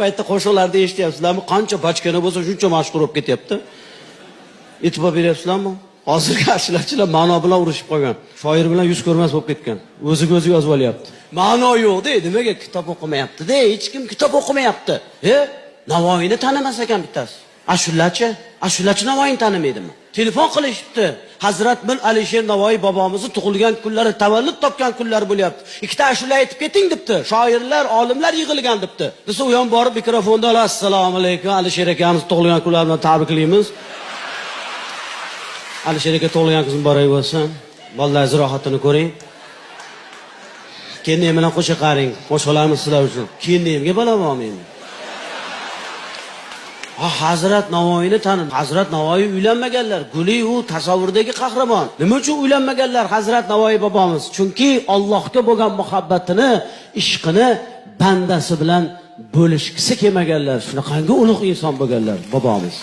Paytda qo'shiqlarda eshityapsizlarmi? Qancha bachkana bo'lsa, shuncha mashhur bo'lib ketyapti. E'tibor beryapsizlarmi? Hozirgi ashulachilar ma'no bilan urushib qolgan. Shoir bilan yuz ko'rmas bo'lib ketgan. O'ziga o'zi yozib olyapti. Ma'no yo'q-da, nimaga kitob o'qimayapti-da? Hech kim kitob o'qimayapti. E, Navoiyni tanimas ekan bittasi. Ashulachi, ashulachi Navoiyni tanimaydimi? Telefon qilishibdi. Hazrat Mir Alisher Navoiy bobomizni tug'ilgan kunlari, tavallud topgan kunlari bo'lyapti. Ikkita ashula aytib keting debdi. Shoirlar, olimlar yig'ilgan debdi. Desa u ham borib mikrofonda oladi. Assalomu alaykum, Alisher akamiz tug'ilgan kunlari bilan tabriklaymiz. Alisher aka, tug'ilgan kun muborak bo'lsin. Bolalaringiz rohatini ko'ring. Keyin bilan qo'sha qaring. Qo'shiqlarimiz sizlar uchun. Keyin nemga balo bormi endi? Ha, Hazrat Navoiyni tanid. Hazrat Navoiy uylanmaganlar. Guli u tasavvurdagi qahramon. Nima uchun uylanmaganlar Hazrat Navoiy bobomiz? Chunki Allohga bo'lgan muhabbatini, ishqini bandasi bilan bo'lishgisi kelmaganlar. Shunaqangi ulug' inson bo'lganlar bobomiz.